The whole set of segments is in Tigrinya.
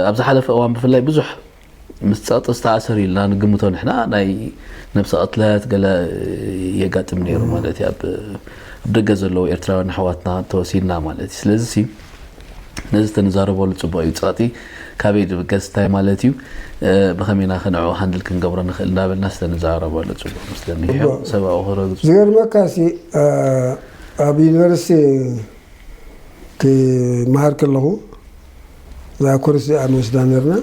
ኣብ ዝሓለፈ እዋን ብፍላይ ብዙሕ ምስ ጸቕጢ ዝተኣሰር ኢልና ንግምቶ ንሕና ናይ ነብሰ ቅትለት ገለ የጋጥም ነይሩ ማለት እዩ። ኣብ ደገ ዘለዉ ኤርትራውያን ኣሕዋትና ተወሲድና ማለት እዩ። ስለዚ ነዚ ተንዛረበሉ ጽቡቕ እዩ። ጸቕጢ ካበይ ድብገስ እንታይ ማለት እዩ፣ ብኸመይና ከንዕኡ ሃንድል ክንገብሮ ንኽእል እንዳበልና ዝተንዛረበሉ ጽቡቕ መስለኒ። ይኸው ሰብኣዊ ክረግጹ ዝገርመካ ሲ ኣብ ዩኒቨርሲቲ ክመሃር ከለኹ እዛ ኮርስ እዚኣ ንወስዳ ነርና።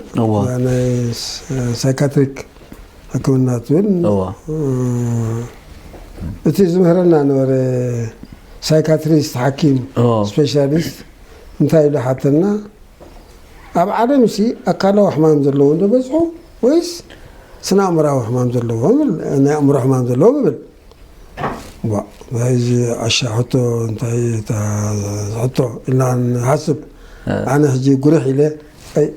ናይ ሳይካትሪክ ሕክምና ትብል። እቲ ዝምህረና ነበረ ሳይካትሪስት ሓኪም፣ ስፔሻሊስት። እንታይ ኢሉ ሓተና፣ ኣብ ዓለም ሲ ኣካላዊ ሕማም ዘለዎም ዶ በዝሑ ወይስ ስነ ኣእምራዊ ሕማም ዘለዎም? ናይ ኣእምሮ ሕማም ዘለዎም ይብል። እዚ ኣሻ ሕቶ እንታይ ሕቶ ኢልና ንሓስብ። ኣነ ሕጂ ጉርሕ ኢለ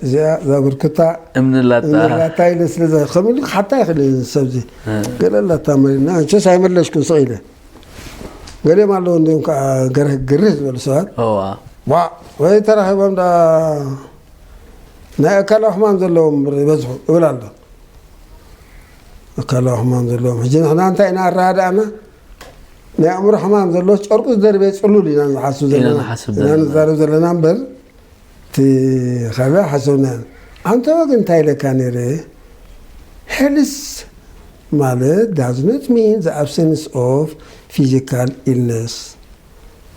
እዚኣ ዛብርክታ እምንላታ ኢለ ስለ ከምሉ ሓታ ይኽእል ሰብዚ ገለ ላታ መሪና እንቸስ ኣይመለሽኩን ስቕ ኢለ። ገሊኦም ኣለዉ እንዲኦም ከዓ ገርህ ግርህ ዝበሉ ሰባት ዋ ወይ ተራኺቦም ዳ ናይ ኣካላዊ ሕማም ዘለዎም ይበዝሑ እብል ኣሎ። ኣካላዊ ሕማም ዘለዎም ሕጂ ንሕና እንታይ ኢና ኣረዳእና? ናይ ኣእምሮ ሕማም ዘለዎ ጨርቁ ዝደርበ ጽሉል ኢና ንሓስብ ዘለና ንዛረብ ዘለና እምበር እቲ ካልእ ሓሰብና። ኣንተ ወግ እንታይ ኢለካ ነይረ? Health ማለት does not mean the absence of physical illness.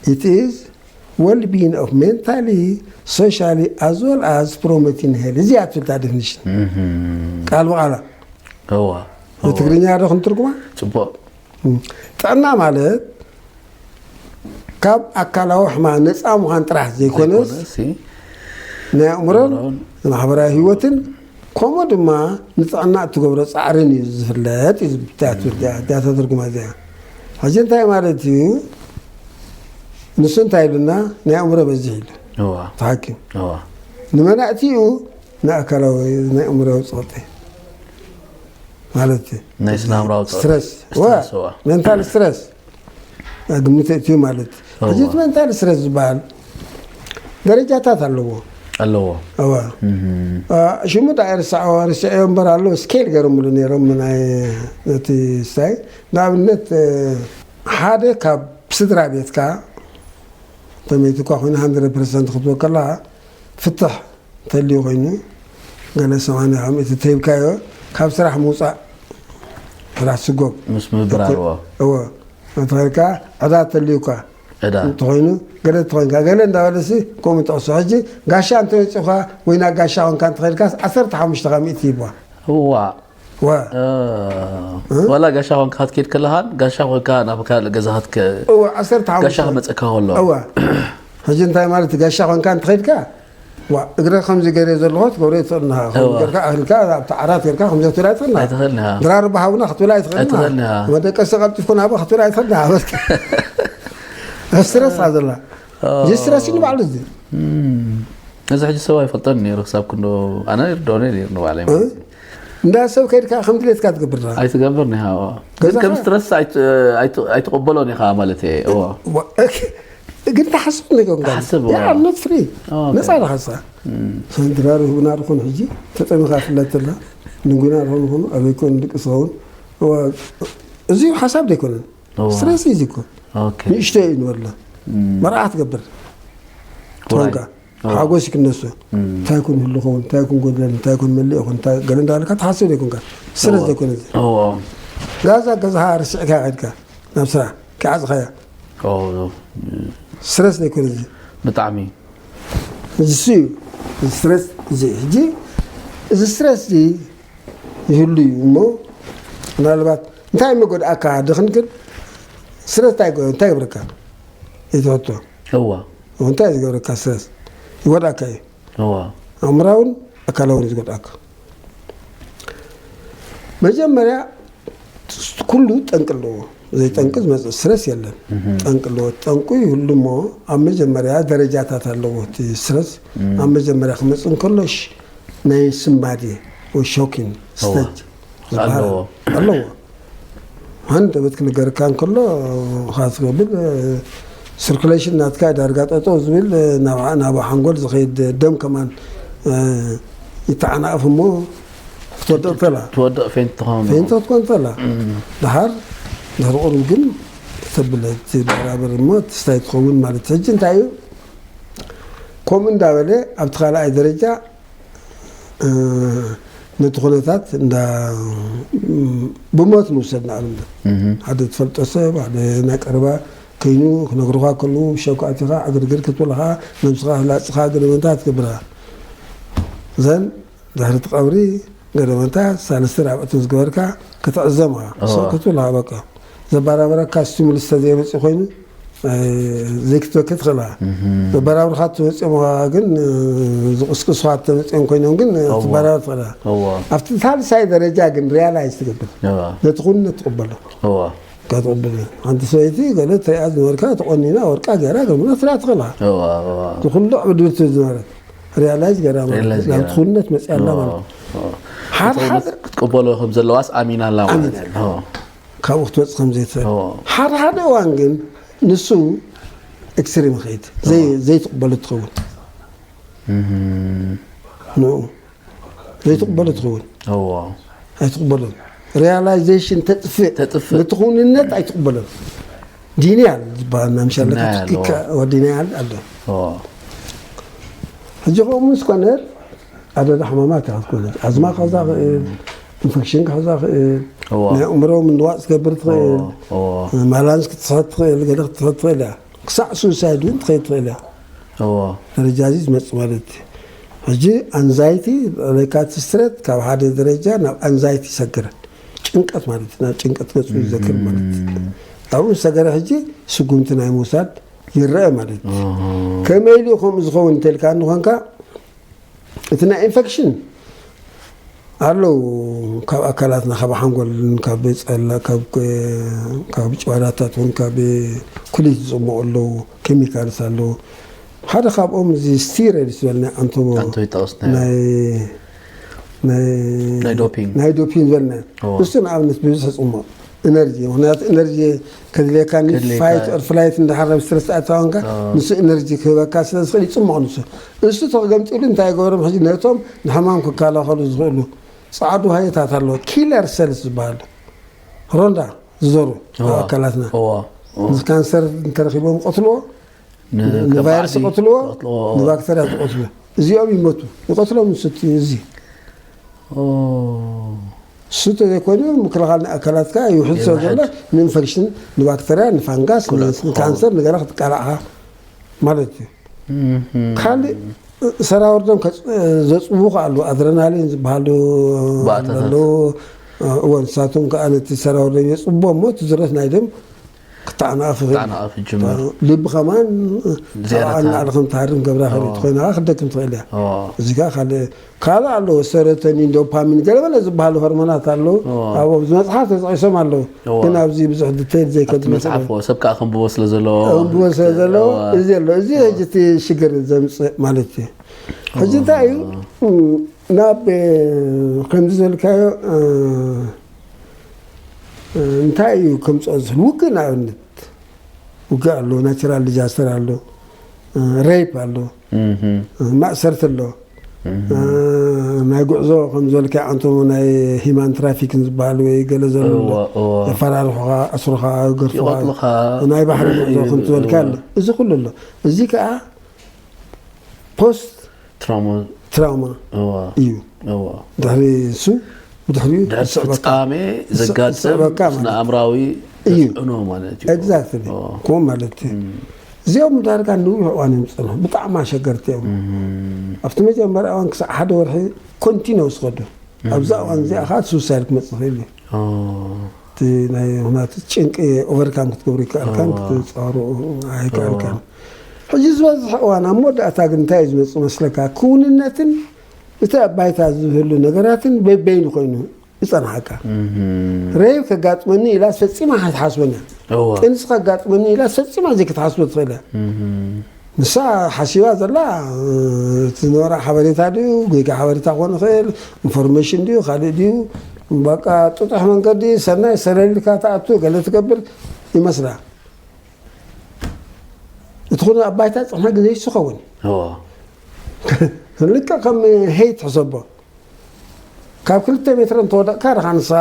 It is well-being of mentally, socially as well as promoting health. እዚኣ ትብል እታ definition ቃል ብቓላ። እዋ። ብትግርኛ ዶ ክንትርጉማ? ጽቡቕ። ጥዕና ማለት ካብ ኣካላዊ ሕማም ነፃ ምዃን ጥራሕ ዘይኮነስ ናይ ኣእምሮን ማሕበራዊ ህይወትን ከምኡ ድማ ንጥዕና እትገብሮ ፃዕርን እዩ ዝፍለጥ እዩ። እዚኣ ተትርጉማ እዚኣ ሕጂ እንታይ ማለት እዩ? ንሱ እንታይ ኢሉና? ናይ ኣእምሮ በዚሕ ኢሉ ተሓኪም ንመናእትኡ ንኣካላዊ ናይ ኣእምሮዊ ፀቕጢ ማለት እዩ። ናይ ስነ ኣእምራዊ ጸቕጢ፣ ስትረስ። ስትረስ፣ እዋ። ሜንታል ስትረስ ግምት እትዩ ማለት እዩ። ሕጂ እቲ ሜንታል ስትረስ ዝበሃል ደረጃታት ኣለዎ። ኣለዎ። እዋ። ሽሙ ዳ ርሳዕዎ ርስዕዮ እምበር ኣለዎ ስኬል ገረምሉ ነይሮም ናይ ነቲ ስታይ ንኣብነት ሓደ ካብ ስድራ ቤትካ ተመይትኳ ኮይኑ ሃንድረድ ፐርሰንት ክትወከላ ፍትሕ እንተልዩ ኮይኑ ገለ ሰማንያ ካብ ሚእቲ ተሂብካዮ ካብ ስራሕ ምውፃእ ስራሕ ስጎግ ምስ ምብራርዎ እወ እንተኾይንካ ዕዳ ተልዩካ ዕዳ እንተኾይኑ ገለ እንተኾይንካ ገለ እንዳበለሲ ከምኡ ጠቕሶ ሕጂ ጋሻ እንተመፂኻ ወይ ናብ ጋሻ ኮንካ እንተኸይድካስ ዓሰርተ ሓሙሽተ ካብ ሚእቲ ይባ እዋ ዋ እ? ዋላ ጋሻ ኮንካ ክትከይድ ከለኻን ጋሻ ኮንካ ናብ ካልእ ገዛ ክትከ እዋ ዓሰርተ ሓሙሽተ ጋሻ ክመፀካ ከሎ እዋ ሕጂ እንታይ ማለት ጋሻ ኮንካ እንተኸይድካ ዋ እግረ ከምዚ ገይረ ዘለኹ ትገብሮ ይትኽእልና ከምዚ እዋ። ገርካ ኣኽልካ ኣብቲ ዓራት ገርካ ከምዚ ክትብል ኣይትኽእልና ኣይትኽእልና። ድራር በሃውና ክትብል ኣይትኽእልና ኣይትኽእልና። መደቀሲ ቀልጢፍኩ ናበ ክትብል ኣይትኽእልና በስካ ስትረስ ኣዘላ ስትረስ ንባዕሉ እዚ እም። እዚ ሕጂ ሰብ ኣይፈልጦን ነይሩ ክሳብ ክንዶ ኣነ ይርድኦኒ ነይሩ ንባዕለይ ማለት እዩ። እንዳ ሰብ ከይድካ ከም ድሌትካ ትገብር ዳ ኣይትገብር ኒኻ እዋ። ግን ገዛኻ? ከም ስትረስ ኣይት- ኣይት- ኣይትቕበሎን ኢኻ ማለት እየ እዋ። ዋ- ግን ትሓስብ ነገር ትሓስብ፣ ያ ዋ። I'm not free ኦኬ። ነፃ ኢኻ ንስኻ ሰንድራር ህብና ድኾን ሕጂ ተጠሚኻ ፍለተላ ንጉና ድኾን ኾኑ ኣበይ ኮን ድቂ ዝኸውን እዋ፣ እዚ ሓሳብ ደይኮነን እዋ። ስትረስ እዩ እኮ ኦኬ። ንእሽቶ እዩ ንበሎ እም። መርዓ ክትገብር ውራይ። ትኾንካ እዋ። ሓጎስ ይክነሱ እም። እንታይ ኮን ይህሉ ኸውን እንታይ ኮን ጎድለን እንታይ ኮን መሊእ ኹን እንታይ ገለ እንዳበልካ ትሓስብ ዘይኮንካ ስትረስ እዋ። ዘይኮነ እዚ እዋ። ጋዛ ገዛኻ ርስዕካ ከድካ ናብ ስራሕ ክዓፅኻያ ኦ፣ ስትረስ ዘይኮነ እዚ ብጣዕሚ እዚ እዩ እዚ ስትረስ እዚ ሕጂ እዚ ስትረስ እዚ ይህሉ እዩ እሞ ምናልባት እንታይ መጎድኣካ ድኽንክን ስትረስ እንታይ ጎ- እንታይ ይብረካ ይትሕቶ እዋ እንታይ ዝገብረካ ስትረስ ይጎድኣካ እዩ እዋ ኣእምራውን ኣካላውን እዩ ዝጎድኣካ መጀመርያ ኩሉ ጠንቂ ኣለዎ። ዘይጠንቂ ዝመፅእ ስትረስ የለን። ጠንቂ ኣለዎ። ጠንቁ ይህሉ እሞ ኣብ መጀመርያ ደረጃታት ኣለዎ። እቲ ስትረስ ኣብ መጀመርያ ክመፅእ እንከሎ ሽ- ናይ ስንባዴ ወይ ሾኪን ስቴጅ ዝበሃል ኣለዎ። ኣለዎ። ሓንቲ ቤት ክንገርካ እንከሎ ኻስ ክብል ሲርኩሌሽን ናትካ ዳርጋ ጠጠው ዝብል ናብ ናብ ሓንጎል ዝኸይድ ደም ከማን ይተዓናቐፍ እሞ ክትወድቕ ተላ ትወድቕ ፌንት ትኸውን ፌንቶ ክትኮን ተላ ድሓር ድሕሪ ቁሩብ ግን ተብለ ትበራበር እሞ ትስታይ ትኸውን ማለት ሕጂ እንታይ እዩ ከምኡ እንዳበለ ኣብቲ ካልኣይ ደረጃ ነቲ ኩነታት እንዳ ብሞት ንውሰድ ንኣብነት ሓደ ትፈልጦ ሰብ ሓደ ናይ ቀረባ ከይኑ ክነግሩኻ ከለዉ ሸኳእቲኻ ዕግርግር ክትብልኻ ነብስኻ ህላፅኻ ገለመንታ ትገብራ ዘን ድሕሪ እቲ ቀብሪ ገለመንታ ሳልስቲ ራብዕቲ ዝገበርካ ክትዕዘም ክትብልኻ በቃ ዘባራበረካ ስቲሙልስ ተዘየመፅእ ኮይኑ ዘይክትበኪ ትኽእላ መበራብርካ ተመፅኦም ግን ዝቅስቅስካ ተመፅኦም ኮይኖም ግን ትበራብር ትኽእላ ኣብቲ ሳልሳይ ደረጃ ግን ሪያላይዝ ትገብር ነቲ ኩነት ትቅበሎ ትቅብል ሓንቲ ሰበይቲ ገለ ተሪኣ ዝነበርካ ተቆኒና ወርቃ ገይራ ገምና ትሪኣ ትኽእላ ዝኩሉ ዕብድብቲ ዝነበረት ሪያላይዝ ገይራ ማለት ናብቲ ኩነት መፅያ ኣላ ማለት ሓደ ሓደ ክትቅበሎ ከም ዘለዋስ ኣሚና ኣላ ማለት እዩ ካብኡ ክትወፅእ ከም ዘይትኽእል ሓደ ሓደ እዋን ግን ንሱ ኤክስትሪም ይኸይድ ዘይትቕበሎ ትኸውን ንኡ ዘይትቕበሎ ትኸውን ኣይትቕበሎን ሪያላይዜሽን ተጥፍእ ነቲ ክውንነት ኣይትቕበሎን ዲንያል ዝበሃል ናይ ምሻለካ ዲንያል ኣሎ ሕጂ ከምኡ ምስ ኮነ ኣደዳ ሕማማት እያ ክትኮነ ኣዝማ ክሕዛ ክእል ኢንፌክሽን ክሕዛ ክእል ናይ ኣእምሮ ምንዋፅ ትገብር ትኽእል ማላንስ ክትስሕት ትኽእል ገለ ክትስሕት ትኽእል እያ ክሳዕ ሱሳይድ እውን ትኸይድ ትኽእል እያ ደረጃ እዚ ዝመፅእ ማለት እዩ ሕጂ ኣንዛይቲ ለካ እቲ ስትረት ካብ ሓደ ደረጃ ናብ ኣንዛይቲ ይሰግር ጭንቀት ማለት እዩ ናብ ጭንቀት ገፁ ይዘክር ማለት እዩ ኣብኡ ዝሰገረ ሕጂ ስጉምቲ ናይ ምውሳድ ይረአ ማለት እዩ ከመይ ኢሉ ከምኡ ዝኸውን እንተልካ ንኾንካ እቲ ናይ ኢንፌክሽን ኣለዉ ካብ ኣካላትና ካብ ሓንጎልን ካብ ጸላ ካብ ጭዋዳታት እውን ካብ ኩሊት ዝፅምቑ ኣለዉ ኬሚካልስ ኣለዉ ሓደ ካብኦም እዚ ስቲሮይድ ዝበልና ኣንቶቦ ናይ ናይ ዶፒንግ ዝበልና እሱ ንኣብነት ብብዝሒ ፅሙቕ ኤነርጂ ምክንያቱ ኤነርጂ ከድልየካ ፋይት ኦር ፍላይት እንዳሓረብ ስትረስ ኣተዋንካ ንሱ ኤነርጂ ክህበካ ስለ ዝኽእል ይፅሙቕ ንሱ እሱ ተገምጢሉ እንታይ ይገብሮም ሕጂ ነቶም ንሕማም ክከላኸሉ ዝኽእሉ ፃዕዱ ሃየታት ኣለዎ ኪለር ሰልስ ዝበሃሉ ሮንዳ ዝዘሩ ኣካላትና ካንሰር እንተረኪቦም ቀትልዎ ንቫይረስ ይቐትልዎ ንባክተርያ ዝቐትሉ እዚኦም ይመቱ ይቐትሎም ንሱ እዚ እሱ ተዘይኮይኑ ምክልኻል ናይ ኣካላትካ ይውሕድ ስለ ዘሎ ንኢንፌክሽን ንባክተርያ ንፋንጋስ ንካንሰር ንገለ ክትቃላዕካ ማለት እዩ ካልእ ሰራውር ደም ዘፅቡ ከኣሉ ኣድረናሊን ዝበሃሉ ኣለዉ እወ ንሳቶም ከዓ ነቲ ሰራውር ደም የፅቦ እሞ እቲ ዝረት ናይ ደም ክተዓናቐፍ ይኽእል ልቢ ከማን ኣንላዕሊ ከም ትሃርም ገብራ ክእል ትኮይና ክትደክም ትኽእል እያ እዚ ከዓ ካልእ ካልእ ኣለዎ ሰረቶኒን ዶፓሚን ገለበለ ዝበሃሉ ሆርሞናት ኣለዉ ኣብኦም ዝመፅሓፍ ተፀቂሶም ኣለዉ ግን ኣብዚ ብዙሕ ዲቴይል ዘይከዱ መፅሓፍ ሰብ ከዓ ከንብቦ ስለ ዘለዎ ከንብቦ ስለ ዘለዎ እዚ ኣሎ እዚ ሕጂ እቲ ሽግር ዘምፅእ ማለት እዩ ሕጂ እንታይ እዩ ናብ ከምዚ ዘልካዮ እንታይ እዩ ከምፅኦ ዝኽእል ውግእ ንኣብነት ውግእ ኣሎ ናቹራል ዲዛስተር ኣሎ ሬፕ ኣሎ ማእሰርቲ ኣሎ ናይ ጉዕዞ ከም ዝበልካ ኣንቶም ናይ ሂማን ትራፊክን ዝበሃል ወይ ገለ ዘሎ የፈራርሑኻ ኣስሩኻ ገርፉኻ ናይ ባሕሪ ጉዕዞ ከም ዝበልካ ኣሎ እዚ ኩሉ ኣሎ እዚ ከዓ ፖስት ትራውማ እዩ ድሕሪ እሱ ብድሕሪኡ ፍፃሜ ዘጋጥም ስነ ኣእምራዊ ተፅዕኖ ማለት እዩ ኤግዛክትሊ ከምኡ ማለት እዩ እዚኦም ዳርጋ ንዊሕ እዋን እዮም ዝፀንሑ ብጣዕሚ ኣሸገርቲ እዮም ኣብቲ መጀመርያ እዋን ክሳዕ ሓደ ወርሒ ኮንቲኒስ ዝኸዱ ኣብዛ እዋን እዚኣ ከዓ ሱሳይድ ክመፅእ ይኽእል እዩ እቲ ናይ ምክንያቱ ጭንቂ ኦቨርካም ክትገብሩ ይከኣልካን ክትፃወሩ ኣይከኣልካን ሕጂ ዝበዝሕ እዋን ኣብ መወዳእታ ግን እንታይ እዩ ዝመፅእ መስለካ ክውንነትን እቲ ኣብ ባይታ ዝህሉ ነገራትን በበይኑ ኮይኑ ይፀንሓካ ሬብ ከጋጥመኒ ኢላ ፈፂማ ኣይትሓስበን እያ ጥንሲ ከጋጥመኒ ኢላ ፈፂማ ዘይክትሓስቦ ትኽእል እያ ንሳ ሓሲባ ዘላ ዝነበራ ሓበሬታ ድዩ ጌጋ ሓበሬታ ክኾን ይኽእል ኢንፎርሜሽን ድዩ ካልእ ድዩ በቃ ጥጡሕ መንገዲ ሰናይ ሰለሊልካ ትኣቱ ገለ ትገብር ይመስላ እቲ ኩሉ ኣብ ባይታ ፅንሐ ግዜ ይስኸውን ልክዕ ከም ሄይት ሕሰቦ ካብ ክልተ ሜትር እንተወደቕካ ደሓን ንሳ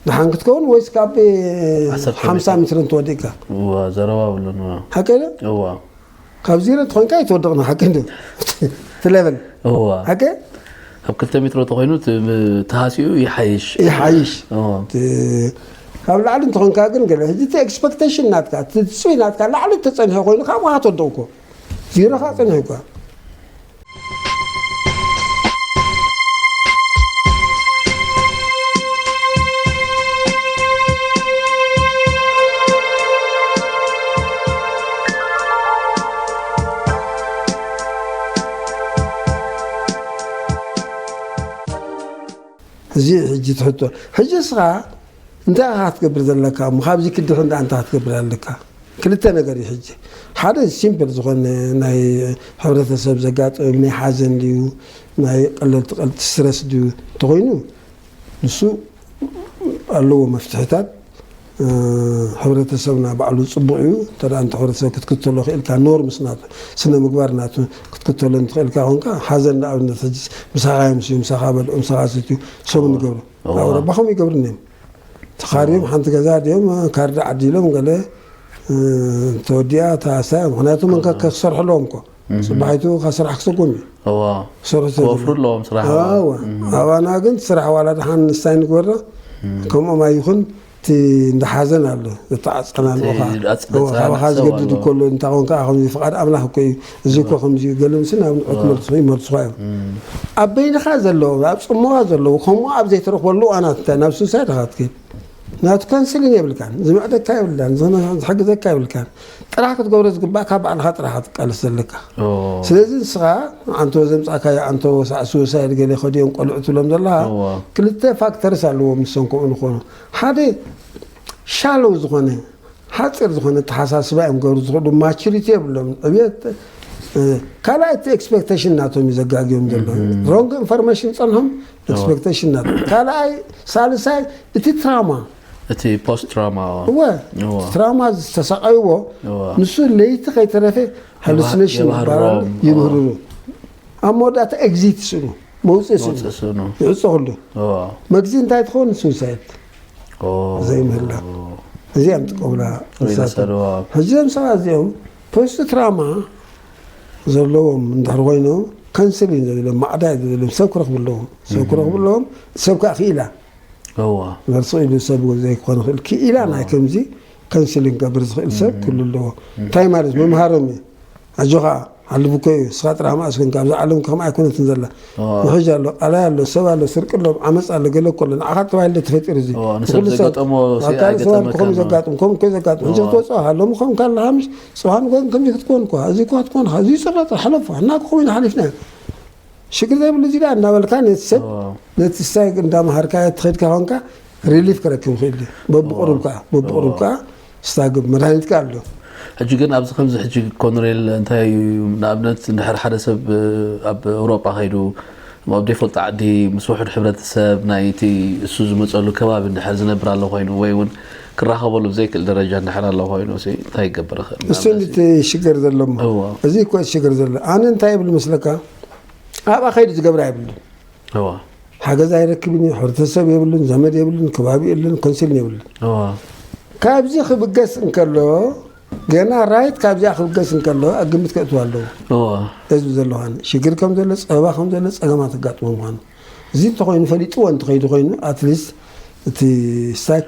ደሓን ክትከውን ወይስ ካብ ዓሰርተ ሓምሳ ሜትር። ሜትር እንተወዲቕካ? እዋ፣ ዘረባ ብሉን፣ እዋ። ሓቂ ዶ? እዋ። ካብ ዜሮ እንተኾንካ ኣይትወድቕን፣ ሓቂ ዶ? እቲ ሌቨል። እዋ። ሓቂ? ካብ ክልተ ሜትሮ ተኾይኑ ት-፣ ተሃሲኡ ይሓይሽ። ይሓይሽ። እዋ። ት-፣ ካብ ላዕሊ እንተኾንካ ግን ገለ፣ ሕጂ እቲ ኤክስፐክቴሽን ናትካ፣ እቲ ትጽቢት ናትካ ላዕሊ ተጸኒሑ ኮይኑ ካብኡ ትወድቕ እኮ። ዜሮ ከዓ ጸኒሑ እኳ። እዚ ሕጂ ትሕቶ። ሕጂ እስኻ እንታይ ኢኻ ክትገብር ዘለካ እሞ? ካብዚ ክዲ ክንዳ እንታይ ክትገብር ኣለካ? ክልተ ነገር እዩ ሕጂ። ሓደ ሲምፕል ዝኾነ ናይ ሕብረተሰብ ዘጋጥም ናይ ሓዘን ድዩ፣ ናይ ቀለልቲ ቀልቲ ስትረስ ድዩ እንተኾይኑ፣ ንሱ ኣለዎ መፍትሕታት። እ፣ ሕብረተሰብና ባዕሉ ጽቡቕ እዩ። እንተ ደኣ ነቲ ሕብረተሰብ ክትክተሎ ክኢልካ፣ ኖርምስ ናቱ፣ ስነ ምግባር ናቱ ክትክተሎ እንትኽእልካ ኮንካ፣ ሓዘን ንኣብነት ሕጂ ምሳኻ ይምስዩ፣ ምሳኻ በልዑ፣ ምሳኻ ሰትዩ፣ ሰሙን ይገብሩ። እዋ። ኣብ ኣውሮጳ ከምኡ ይገብሩ እኒኦም። ተኻርዮም ሓንቲ ገዛ ድዮም፣ ካርዲ ዓዲሎም ገለ፣ እ፣ ተወዲኣ፣ ተሃስያ፣ ምኽንያቱ መን ከ-፣ ከሰርሑ ኣለዎም እኮ። ጽባሒቱ ካብ ስራሕ ክሰጎም እዩ። እዋ። ክሰርሑ ስለ ክወፍሩ ዘለዎም። ኣለዎም ስራሕ። እዋ። ኣባና ግን ስራሕ ዋላ ደሓን ንስታይ ንግበራ፣ ከምኦም ኣይኹን፣ እቲ እንዳ ሓዘን ኣሎ፣ ዘተዓጸናንኦኻ። እቲ ኣጽ-፣ እዋ፣ ካባኻ ዘተዓናንሰው ዝገድድ ኣሎ። እኮ ኣሎ፣ እንታይ ኮንካ፣ ከምዚ ፍቓድ ኣምላኽ እኮ እዩ፣ እዚ እኮ ከምዚ እዩ፣ ገለ ምስ ናብ ንዑ እዋ። ትመልሱ፣ ይመልሱኻ እዮም። ኣብ በይንኻ ዘለዉ፣ ኣብ ጽሞዋ ዘለዉ፣ ከምኡ ኣብ ዘይትረኽበሉ እዋናት እንታይ ናብ ሱሳይድ ኢኻ ትከይድ? ናቱ ካንስሊን የብልካን፣ ዝምዕደካ የብልካን፣ ዝነ-፣ ዝሕግዘካ የብልካን። ጥራሕ ክትገብሮ ዝግባእካ ባዕልኻ ጥራሕ ክትቃለስ ዘለካ። ኦ። ስለዚ ንስኻ ኣንቶ ዘምጻእካዮ ኣንቶ ሳዕ ሱሳይድ ገለ ከድዮም ቆልዑ ትብሎም ዘለኻ፣ እዋ። ክልተ ፋክተርስ ኣለዎም ንሶም ከምኡ ንኾኑ። ሓደ ሻሎው ዝኾነ፣ ሓጺር ዝኾነ ኣተሓሳስባ እዮም ክገብሩ ዝኽእሉ። ማቹሪቲ የብሎም። ዕብየት፣ እ፣ ካልኣይ እቲ ኤክስፔክቴሽን ናቶም እዩ ዘጋግዮም ዘሎ። ሮንግ ኢንፎርሜሽን ጸንሖም፣ ኤክስፔክቴሽን ናቶም። ካልኣይ፣ ሳልሳይ፣ እቲ ትራማ። እቲ ፖስት ትራማ፣ እወ። እወ። እቲ ትራማ ዝተሳቐይዎ፣ እወ። ንሱ ለይቲ ከይተረፈ የባህ-፣ ሃሉሲኔሽን የባህርሮም፣ ይባላል፣ እወ። ይብህርሩ። ኣብ መወዳእታ ኤግዚት ይስእኑ፣ መውፅእ ይስእኑ። መውፅእ ይስእኑ። ይዕፀ ኩሉ። እወ። መግዚ እንታይ ትኸውን? ሱሳይድ። ኦ። ዘይምህላው። እዚኣ እዮም ጥቀሙላ ወይ ንሳቶም። ዘሰልዋ። ሕጂ እዞም ሰባት እዚኦም ፖስት ትራማ ዘለዎም እንድሕር ኮይኖም፣ ካንስሊን ዘድልዮም፣ ማዕዳ እዩ ዘድልዮም፣ ሰብ ክረኽቡ ኣለዎም። ሰብ ክረኽቡ ኣለዎም፣ ሰብ ከዓ ክኢላ። እዋ። መርሲ ኢሉ ሰብ ዘይኮነ ክእል ክኢላ ናይ ከምዚ ካንስሊን ክገብር ዝኽእል ሰብ ክህሉ ኣለዎ። እንታይ ማለት? ምምሃሮም እዩ። ኣጆኻ፣ ሓልፍ እኮ እዩ። ንስኻ ጥራሕ መኣስ ኮንካ፣ ኣብዛ ዓለም ከምኣ ኣይኮነትን ዘላ። ኣዎ። ውሕጅ ኣሎ፣ ቃላይ ኣሎ፣ ሰብ ኣሎ፣ ስርቂ ኣሎ፣ ዓመፅ ኣሎ፣ ገለ እኮ ኣሎ። ንዓኻ ተባሂሉ ተፈጢሩ እዚ። ኣዎ፣ ንሰብ ንኩሉ ሰብ፣ ዘጋጠሞ ሲ-፣ ኣካል ሰብ ኣይገጠመካን፣ ከምኡ ኣዎ። ዘጋጥም፣ ከምኡ እኮ ዘጋጥም። ሕጂ ኣዎ። ክትወፅኦ ኣለኹ፣ ከምኡ ከምኡ ካልኻ ምሽ፣ ፅባሕ ንጎ ከምዚ ክትኮን እኳ፣ እዚ እኳ ክትኮን ኢኻ፣ እዚ ይፅረጥ፣ ሓለፎ፣ እና ከምኡ ኢና ሓሊፍና። ሽግር ዘይብሉ እዚ ደኣ እናበልካ ነቲ ሰብ፣ ኣዎ። ነቲ ስታይ እንዳምሃርካ ትኸድካ ኾንካ፣ ሪሊፍ ክረክብ ይኽእል እዩ። በብቑሩብ ኣዎ። ከኣ፣ በብቑሩብ ኣዎ። ከኣ ስታግብ መድሃኒት ከኣ ኣሎ። ሕጂ ግን ኣብዚ ከምዚ ሕጂ ኮነሬል እንታይ እዩ፣ ንኣብነት እንድሕር ሓደ ሰብ ኣብ ኤውሮጳ ከይዱ ኣብ ዘይፈልጦ ዓዲ ምስ ውሑድ ሕብረተሰብ ናይቲ እሱ ዝመጸሉ ከባቢ እንድሕር ዝነብር ኣሎ ኮይኑ ወይ እውን ክራኸበሉ ብዘይክእል ደረጃ እንድሕር ኣሎ ኮይኑ ሲ እንታይ ይገብር ይኽእል? እሱ ንኣብነት እቲ ሽግር ዘሎ እሞ። እዎ። እዚ እኮ እቲ ሽግር ዘሎ። ኣነ እንታይ ይብል መስለካ? ኣብኣ ከይዱ ዝገብር ኣይብሉን። እዎ። ሓገዝ ኣይረክብን እዩ፣ ሕብረተሰብ የብሉን፣ ዘመድ የብሉን፣ ከባቢ የብሉን፣ ኮንሲልን የብሉን። እዎ። ካብዚ ክብገስ እንከሎ፣ ገና ራይት ካብዚኣ ክብገስ እንከሎ፣ ኣብ ግምት ከእትው ኣለዎ። እዎ። ህዝቢ ዘለዋን ሽግር ከም ዘሎ፣ ጸበባ ከም ዘሎ፣ ጸገማት ኣጋጥሞ ምዃኑ። እዚ እንተኾይኑ፣ ፈሊጥዎ እንተኸይዱ ኮይኑ፣ ኣትሊስት እቲ ስታይ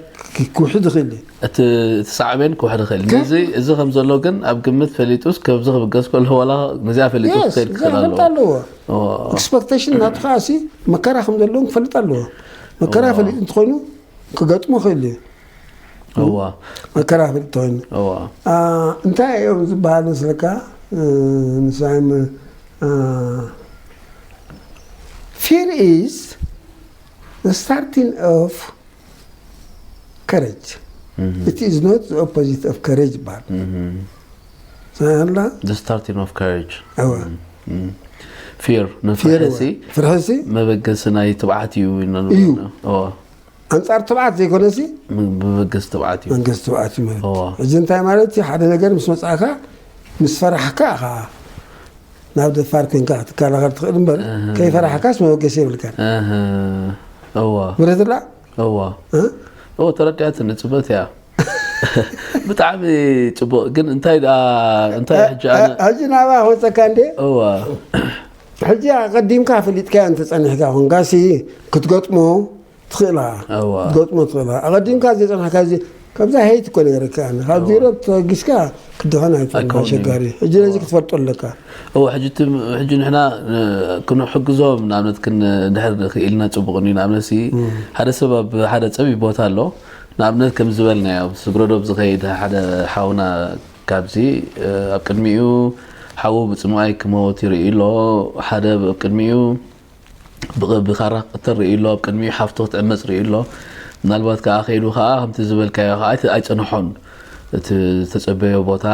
ክውሕድ ይኽእል እዩ። እቲ፣ እቲ ሳዕቤን ክውሕድ ይኽእል። ግን ነዚ፣ እዚ ከም ዘሎ ግን ኣብ ግምት ፈሊጡስ፣ ካብዚ ክብገስ ከሎ ዋላ ነዚኣ ፈሊጡ የስ፣ ክኸይድ እዚኣ ክኽእል ክፈልጥ ኣለዎ። ኣለዎ። እዎ። ኤክስፐክቴሽን ናቱ ከኣ ሲ መከራ ከም ዘለዎም ክፈልጥ ኣለዎ። መከራ እዎ። ፈሊጡ እንተኾይኑ ክገጥሞ ይኽእል እዩ። እዎ። መከራ ፈሊጡ እንተኾይኑ። እዎ። አ፣ እንታይ እዮም ዝበሃል መስለካ? እ፣ ንሳይም፣ አ፣ fear is the starting of courage. Mhm. It is not the opposite of courage ይበሃል። Mhm. ሰምዓላ? The starting of courage. እወ። Mhm. Mhm. ፊር፣ ፊር ንፍርሒ እወ። ሲ ፍርሒ ሲ? መበገሲ ናይ ትብዓት እዩ ኢልና እዩ። ንብሎ። እወ። ኣንጻር ትብዓት ዘይኮነ ሲ? ም-፣ መበገሲ ትብዓት እዩ። መንገሲ ትብዓት እዩ ማለት። እወ። ሕጂ እንታይ ማለት እዩ? ሓደ ነገር ምስ መጻእካ፣ ምስ ፈራሕካ ኢኻ ናብ ደፋር ኮንካ ክትከላኸል ትኽእል እምበር፣ ኣህ። ከይፈራሕካስ መበገሲ የብልካን። ኣህ። እዋ። ብረትላ? እዋ። እ? እዎ፣ ተረዲኣትኒ፣ ጽብቕቲ እያ። ብጣዕሚ ጽቡቕ። ግን እንታይ ደኣ፣ እንታይ እ፣ ሕጂ እ፣ ኣነ ሕጂ ናብኣ ክወጸካ እንዴ? እዋ። ሕጂ ኣቐዲምካ ፈሊጥካዮ እንተጸኒሕካ ኮንካሲ ክትገጥሞ ትኽእል ኢኻ። እዋ። ክትገጥሞ ትኽእል ኢኻ። ኣቐዲምካ ዘይጸናሕካ እዚ፣ ካብዛ ሄይት እኮ ነገረካ ኣነ። ካብ እዋ። ዜሮ ተበጊስካ ክድኸን ኣይትኽእልን፣ ኣይከውንን። ኣሸጋሪ። ሕጂ ነዚ ክትፈልጦ ኣለካ። እዎ፣ ሕጂ እቲ፣ ሕጂ ንሕና፣ እ፣ ክንሕግዞም፣ ንኣብነት ክን-፣ እንድሕር ክኢልና ጽቡቕ እዩ። ንኣብነት ሲ፣ እም። ሓደ ሰብ ኣብ ሓደ ጸቢብ ቦታ ኣሎ። ንኣብነት ከም ዝበልናዮ፣ ኣብ ስግረዶብ ዝኸይድ ሓደ ሓውና ካብዚ፣ እ፣ ኣብ ቅድሚኡ ሓዉ ብጽምኣይ ክመውት ይርኢ ኣሎ። ሓደ ኣብ ቅድሚኡ ብቕ-፣ ብኻራ ክቕተል ርኢ ኣሎ፣ ኣብ ቅድሚኡ ሓፍቱ ክትዕመጽ ርኢ ኣሎ። ምናልባት ከኣ ከይዱ ከኣ ከምቲ ዝበልካዮ ከኣ ኣይተ-፣ ኣይጸንሖን። እቲ ዝተጸበዮ ቦታ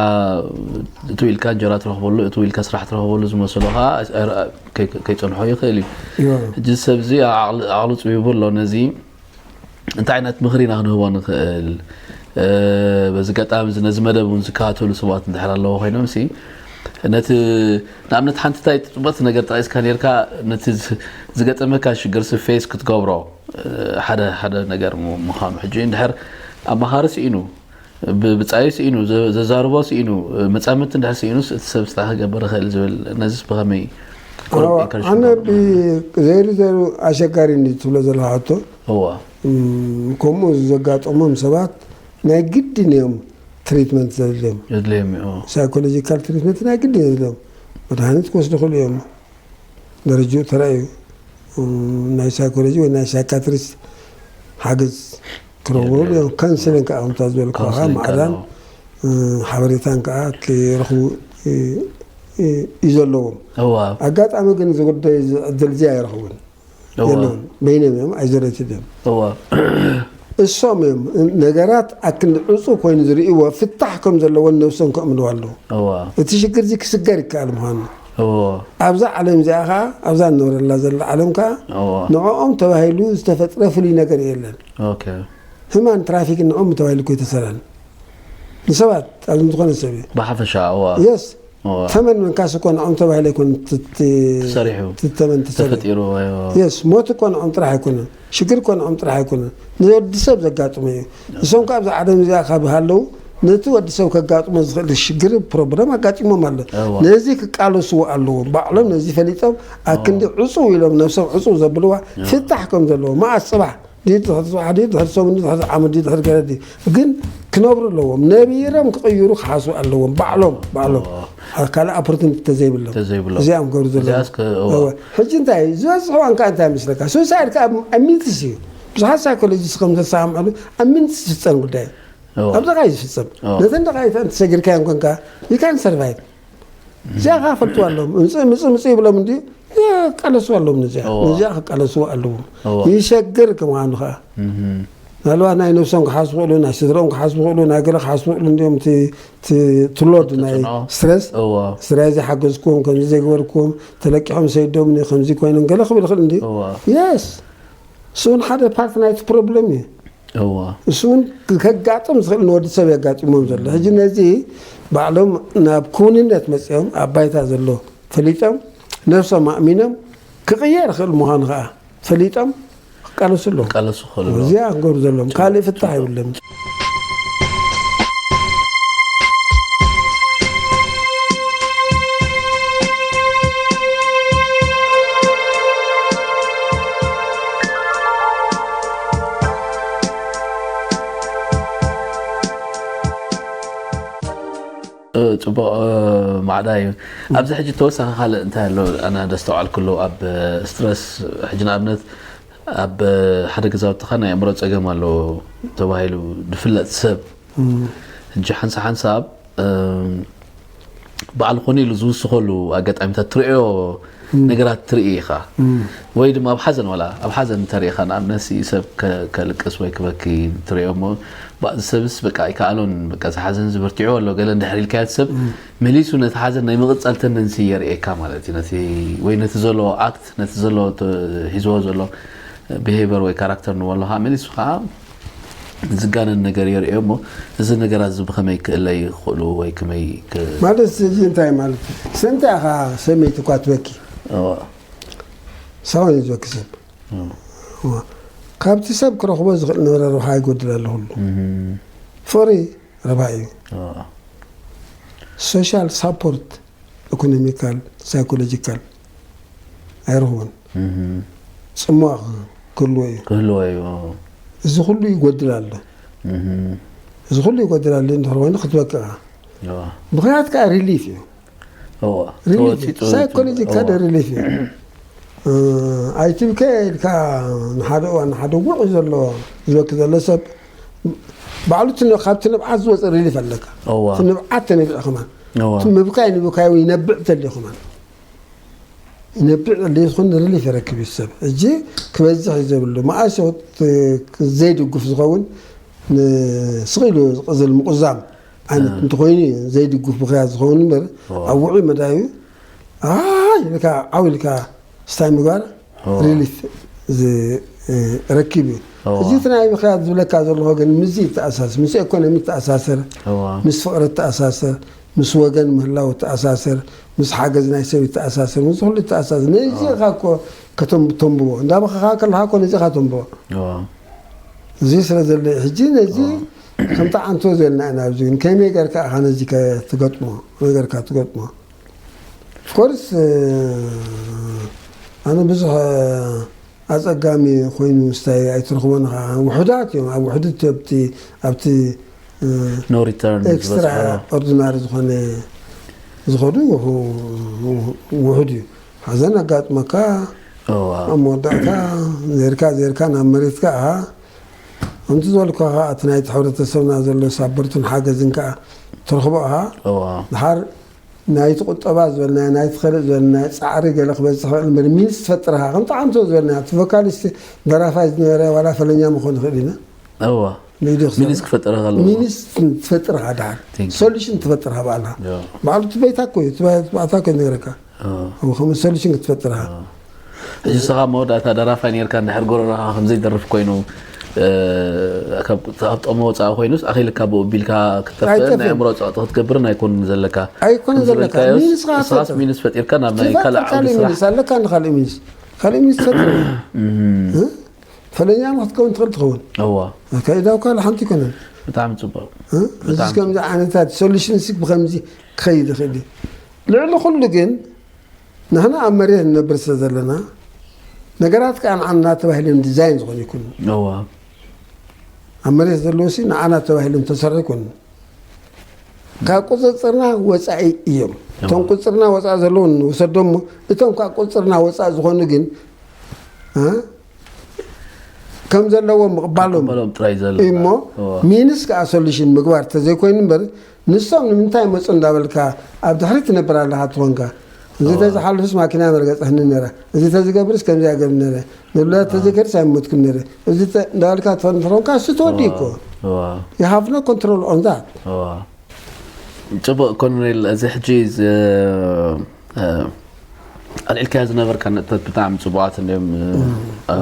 እቱ ኢልካ እንጀራ ትረኽበሉ፣ እቱ ኢልካ ስራሕ ትረኽበሉ ዝመሰሎ ከኣ ኣይ-፣ ኣይ-፣ ከይ-፣ ከይጸንሖ ይኽእል እዩ። እዎ። ሕጂ እዚ ሰብ እዚ ዓቕሊ፣ ዓቕሉ ጽቢቡ ኣሎ። ነዚ እንታይ ዓይነት ምኽሪ ኢና ክንህቦ ንኽእል? እ፣ በዚ ኣጋጣሚ እዚ ነዚ መደብ እውን ዝከታተሉ ሰባት እንድሕር ኣለዎ ኮይኖም ሲ፣ ነቲ ንኣብነት ሓንቲ እንታይ ጽቡቕቲ ነገር ጠቒስካ ነርካ፣ ነቲ ዝ-፣ ዝገጠመካ ሽግር ሲ ፌስ ክትገብሮ፣ እ፣ ሓደ፣ ሓደ ነገር ም-፣ ምዃኑ። ሕጂ እንድሕር ኣማኻሪ ስኢኑ፣ ብ-፣ ብጻዩ ስኢኑ፣ ዘ-፣ ዘዛርቦ ስኢኑ፣ እ፣ መጻምድቲ እንድሕር ስኢኑስ እቲ ሰብ እንታይ ክገብር ይኽእል ዝብል፣ ነዚስ ብኸመይ ኣዎ፣ ኣነ ብ-፣ ዘይሩ ዘይሩ ኣሸጋሪ እንዲ ትብሎ ዘለኻ ሕቶ፣ እዋ። እም፣ ከምኡ ዘጋጠሞም ሰባት ናይ ግድን እዮም ትሪትመንት ዘድልዮም። የድልዮም እዩ፣ እዎ። ሳይኮሎጂካል ትሪትመንት ናይ ግድን የድልዮም። መድሃኒት ክወስዱ ይኽእሉ እዮም። ደረጅኡ ተራእዩ፣ እም፣ ናይ ሳይኮሎጂ ወይ ናይ ሳይካትሪስት ሓገዝ ክረኽቡ የድልዮም። እዮም። ካውንስሊንግ ከዓ ከምታ ዝበልኩኻ ካውንስሊንግ ማዕዳን፣ ከኣ። እም፣ ሓበሬታን ከዓ ክረኽቡ እ-፣ እ-፣ እዩ ዘለዎም። እዋ። ኣጋጣሚ ግን እዚ ጉዳይ እዚ ዕድል እዚ ኣይረኽቡን። እዋ። የለውን። በይኖም እዮም፣ ኣይዞሌትድ እዮም። እዋ። እሶም እዮም ነገራት ኣክል ዕጹ ኮይኑ ዝርእይዎ ፍታሕ ከም ዘለዎን ነብሶም ከእምንዎ ኣለዉ። እዋ። እቲ ሽግር እዚ ክስገር ይከኣል ምዃኑ። እዋ። ኣብዛ ዓለም እዚኣ ኸዓ፣ ኣብዛ እንነብረላ ዘላ ዓለም ከኣ እዋ። ንዕኦም ተባሂሉ ዝተፈጥረ ፍሉይ ነገር የለን። ኦኬ። ህማን ትራፊክ ንዕኦም ተባሂሉ እኮ ኣይተሰራን። ንሰባት ኣብ ዝኾነ ሰብ እዩ። ብሓፈሻ፣ እዋ። የስ። እዋ። ተመን ምንካስ እኮ ንዖም ተባሂለ ኣይኮን ት-፣ ት-፣ ተሰሪሑ። ትተመን ተሰሪሑ። ተፈጢሩ፣ እዋ። የስ፣ ሞት እኮ ንዖም ጥራሕ ኣይኮነን። ሽግር እኮ ንዖም ጥራሕ ኣይኮነን። ንወዲ ሰብ ዘጋጥሞ እዩ። ንሶም ካብ ኣብዚ ዓለም እዚኣ ካብ ሃለዉ፣ ነቲ ወዲ ሰብ ከጋጥሞ ዝኽእል ሽግር፣ ፕሮብለም ኣጋጢሞም ኣሎ። እዋ። ነዚ ክቃለስዎ ኣለዎም። ባዕሎም ነዚ ፈሊጦም፣ ኣክንዲ እዋ። ዕጹው ኢሎም፣ ነብሶም ዕጹው ዘብልዋ እዋ። ፍታሕ ከም ዘለዎ። መዓስ ጽባሕ ድዩ ድሕሪ ጽባሕ ድዩ ድሕሪ ሰሙን ድዩ ድሕሪ ዓመት ድዩ ድሕሪ ገለ ድዩ ግን ክነብሩ ኣለዎም። ነቢሮም ክቕይሩ ክሓስቡ ኣለዎም። ባዕሎም፣ ባዕሎም። እዎ። ካልእ ኦፖርቱኒቲ ተዘይብሎም። ተዘይብሎም። እዚኣም ክገብሩ ዘለዎም። እዚኣስ ከ-፣ እዎ። እዎ። ሕጂ እንታይ እዩ? ዝበዝሕ እዋን ከኣ እንታይ ይመስለካ? ሱሳይድ ከኣ ኣብ፣ ኣብ ሚንትስ እዩ። ብዙሓት ሳይኮሎጂስት ከም ዘሰማምዕሉ ኣብ ሚንትስ ዝፍጸም ጉዳይ እዩ። እዎ። ኣብ ደቓ እዩ ዝፍጸም። እዎ። ነተን ደቓ ይተን ተሰጊርካዮም ኮንካ፣ you can survive። እዚኣ ኸዓ ፈልጥዋ ኣለዎም። ምጽእ፣ ምጽእ፣ ምጽእ ይብሎም እንድዩ፣ ይቃለስዋ ኣለዎም ነዚኣ። እዋ። ነዚኣ ክቃለስዋ ኣለዎም። እዋ። ይሸግር ከምዃኑ ኸዓ። እህ። ምናልባት ናይ ነብሶም ክሓስቡ ይኽእሉ፣ ናይ ስድረኦም ክሓስቡ ይኽእሉ፣ ናይ ገለ ክሓስቡ ይኽእሉ እንድዮም እቲ፣ እቲ፣ እቲ ሎድ ናይ ተጽዕኖ። ስትረስ። እዋ። ስራይ ዘይሓገዝኩም፣ ከምዚ ዘይገበርኩም፣ ተለቂሖም ሰይዶምኒ፣ ከምዚ ኮይኖም ገለ ክብል ይኽእል እንድዩ። እዋ። የስ። እሱ እውን ሓደ ፓርት ናይቲ ፕሮብለም እዩ። እዋ። እሱ እውን ከጋጥም ዝኽእል ንወዲ ሰብ የጋጢሞም ዘሎ። ሕጂ ነዚ ባዕሎም ናብ ክውንነት መጺኦም ኣብ ባይታ ዘሎ ፈሊጦም ነብሶም ኣእሚኖም ክቕየር ይኽእል ምዃኑ ኸዓ ፈሊጦም ክቃለሱ ኣለዎም። ክቃለሱ ይኽእሉ ኣለዎም። እዚኣ ክገብሩ ዘለዎም። ካልእ ፍታሕ የብሎም። እ፣ ጽቡቕ፣ እ፣ ማዕዳ እዩ። ኣብዚ ሕጂ ተወሳኺ ካልእ እንታይ ኣሎ? ኣነ ዘስተውዓልኩሉ ኣብ፣ እ፣ ስትረስ፣ ሕጂ ንኣብነት ኣብ፣ እ፣ ሓደ ገዛውትኻ ናይ ኣእምሮ ጸገም ኣሎ ተባሂሉ ዝፍለጥ ሰብ፣ እም። ሕጂ ሓንሳ-፣ ሓንሳብ፣ እ፣ በዓል ኮነ ኢሉ ዝውስኸሉ ኣጋጣሚታት ትርእዮ እም። ነገራት ትርኢ ኢኻ። እም። ወይ ድማ ኣብ ሓዘን፣ ዋላ ኣብ ሓዘን እንተሪኢኻ፣ ንኣብነት ሲ ሰብ ከ-፣ ከልቅስ ወይ ክበኪ ትርእዮ እሞ፣ ባ-፣ እዚ ሰብስ በቃ ኣይከኣሎን፣ በቃ እዚ ሓዘን እዚ በርቲዑ ኣሎ፣ ገለ እንድሕር ኢልካዮ፣ እቲ ሰብ እም። መሊሱ ነቲ ሓዘን ናይ ምቕጻል ተንደንሲ የርእየካ ማለት እዩ። ነቲ፣ ወይ ነቲ ዘሎ ኣክት፣ ነቲ ዘሎ ተ-፣ ሒዝዎ ዘሎ ቢሄቨር ወይ ካራክተር ንበሎ ኸዓ መሊሱ ኸዓ ዝጋነን ነገር የርእዮ እሞ፣ እዚ ነገራት እዚ ብኸመይ ክእለዩ ይኽእሉ ወይ ከመይ ክ- ማለት እዚ እንታይ ማለት እዩ? ስንታ ኢኻ ሰመይቲ እኳ ትበኪ? እዋ። ሳውን እዩ ዝበኪ ሰብ። እዋ። ካብቲ ሰብ ክረኽቦ ዝኽእል ነበረ ረብሓ ይጎድል ኣሎ። ኩሉ ፍቕሪ ረብሓ እዩ። ሶሻል ሳፖርት፣ ኢኮኖሚካል፣ ሳይኮሎጂካል ኣይረኽቦን። ጽሟቕ ክህልዎ እዩ። ክህልዎ እዩ። እዚ ኩሉ ይጎድል ኣሎ። እዚ ኩሉ ይጎድል ኣሎ እንድሕር ኮይኑ ክትበቅዕ። ምኽንያት ከዓ ሪሊፍ እዩ። ሪሊፍ እዩ። ሳይኮሎጂካል ሪሊፍ እዩ። ኣይትብከ ኢልካ ንሓደ እዋን ንሓደ ውዑይ ዘሎ ዝበኪ ዘሎ ሰብ ባዕሉ እቲ ን- ካብቲ ንብዓት ዝወፅእ ሪሊፍ ኣለካ። እቲ ንብዓት ተነቢዑ ከማን እቲ ምብካይ ንብካይ እውን ይነብዕ ተልዩ ከማን ይነብዕ ተልዩ ዝኾን ሪሊፍ ይረክብ እዩ ሰብ። እጂ ክበዝሕ እዩ ዘብሉ መኣስ ዘይድጉፍ ዝኸውን ንስቕ ኢሉ ዝቕዝል ምቁዛም ዓይነት እንተኮይኑ እዩ ዘይድጉፍ ምኽንያት ዝኸውን እምበር ኣብ ውዑይ መዳዩ ኣይ ኢልካ ዓው ኢልካ ስታይ ምግባር ሪሊፍ ረኪብ እዩ። እዚ እቲ ናይ ምኽንያት ዝብለካ ዘለኹ ግን ምስዚ ይተኣሳሰር፣ ምስ ኤኮኖሚ ይተኣሳሰር፣ ምስ ፍቕሪ ይተኣሳሰር፣ ምስ ወገን ምህላው ይተኣሳሰር፣ ምስ ሓገዝ ናይ ሰብ ይተኣሳሰር፣ ምስ ኩሉ ይተኣሳሰር። ነዚ ኢኻ እኮ ከተንብቦ እንዳበኸኻ ከለኻ እኮ ነዚ ኢኻ ተንብቦ። እዚ ስለ ዘሎ ሕጂ ነዚ ከምቲ ዓንቶ ዘለና ኢና ኣብዚ ግን ከመይ ገርካ ኢኻ ነዚ ትገጥሞ? ከመይ ገርካ ትገጥሞ? ኦፍኮርስ ኣነ ብዙሕ ኣፀጋሚ ኮይኑ ስታይ ኣይትረኽቦን ኢኻ። ውሑዳት እዮም ኣብ ውሕዱት ኣብቲ ኣብቲ no return ኤክስትራ ኦርዲናሪ ዝኾነ ዝኸዱ ውሑድ እዩ። ሓዘን ኣጋጥመካ ኣብ መወዳእታ ዜርካ ዜርካ ናብ መሬትካ ኢኻ። ከምቲ ዝበልኩ ከዓ እቲ ናይቲ ሕብረተሰብና ዘሎ ሳበርትን ሓገዝን ከዓ ትረኽቦ ኢኻ። ድሓር ናይቲ ቁጠባ ዝበልናዮ ናይቲ ኸልእ ዝበልናዮ ፃዕሪ ገለ ክበዝሕ ይኽእል እምበር ሚንስ ትፈጥር ኢኻ። ከምቲ ዓንቶ ዝበልናዮ እቲ ቮካሊስት ደራፋይ ዝነበረ ዋላ ፈለኛ ምኾን ይኽእል ኢና። እዋ ንግዲ ክሰርሕ ሚንስ ክፈጥር ከለዎ ሚንስ ትፈጥር ኢኻ ድሓር Thank you. ሶሉሽን ትፈጥር ኢኻ ባዕልኻ ያ። ባዕሉ እቲ ቤታ እኮ እዩ እቲ ባዕታ እኮ ይነግረካ እ፣ ከምኡ ኸም ሶሉሽን ክትፈጥር ኢኻ ሕጂ ንስኻ መወዳእታ ደራፋይ ነርካ እንድሕር ጎረሮኻ ከምዘይደርፍ ኮይኑ እ፣ ካብ ካብ ጠሞ ወፃኢ ኮይኑስ ኣኺልካ ብኡ ቢልካ ክትጠፍእን ናይ ኣይጠፍእን። ኣእምሮ ፀቕጢ ክትገብርን ኣይኮንን ዘለካ ኣይኮንን ዘለካ ዝበልካዮስ ሚንስ ኻ ንስኻስ ፈጥር ሚንስ ፈጢርካ ናብ ናይ ትፈጥር ካልእ ዓውዲ ካልእ ስራሕ ሚንስ ኣለካ ንካልእ ሚንስ ካልእ ሚንስ ትፈጥር እ? ፈለኛ ማ ክትከውን ትኽእል ትኸውን እዋ ከይዳውካ ሓንቲ ይኮነን ብጣዕሚ ፅቡቅ እ? እዚ ከምዚ ዓይነታት ሶሉሽን ሲ ብከምዚ ክኸይድ ይኽእል እዩ ልዕሊ ኩሉ ግን ንሕና ኣብ መሬት ንነብር ስለ ዘለና ነገራት ከዓ ንዓና ተባሂሎም ዲዛይን ዝኾኑ ይኩኑ እዋ ኣብ መሬት ዘለዉ ሲ ንዓና ተባሂሎም ተሰርሑ ይኮኑ ካብ ቁፅፅርና ወፃኢ እዮም እቶም ቁፅፅርና ወፃኢ ዘለዉ ንውሰዶም እሞ እቶም ካብ ቁፅፅርና ወፃኢ ዝኾኑ ግን እ? ከም ዘለዎም ምቕባሎም በሎም ጥራይ ዘሎ እሞ እዋ ሚንስ ከዓ ሶሉሽን ምግባር ተዘይኮይኑ እምበር ንሶም ንምንታይ መፁ እንዳበልካ ኣብ ድሕሪት ትነብር ኣለካ ትኾንካ እዚ ተዝሓልፍስ ማኪና መርገፀህኒ ነረ እዚ ተዝገብርስ ከምዚ ያገብር ነረ ንብላ ተዘይከድስ ኣይሞትክን ነረ እዚ ተ- እንዳበልካ ትኾን ትኾንካ እሱ ተወዲኡ እኮ እዋ you have no control on that እዋ ፅቡቅ ኮሎኔል እዚ ሕጂ ዝ- እ፣ ኣልዒልካዮ ዝነበርካ ነጥብታት ብጣዕሚ ፅቡቃት እንዲዮም እ፣ እ፣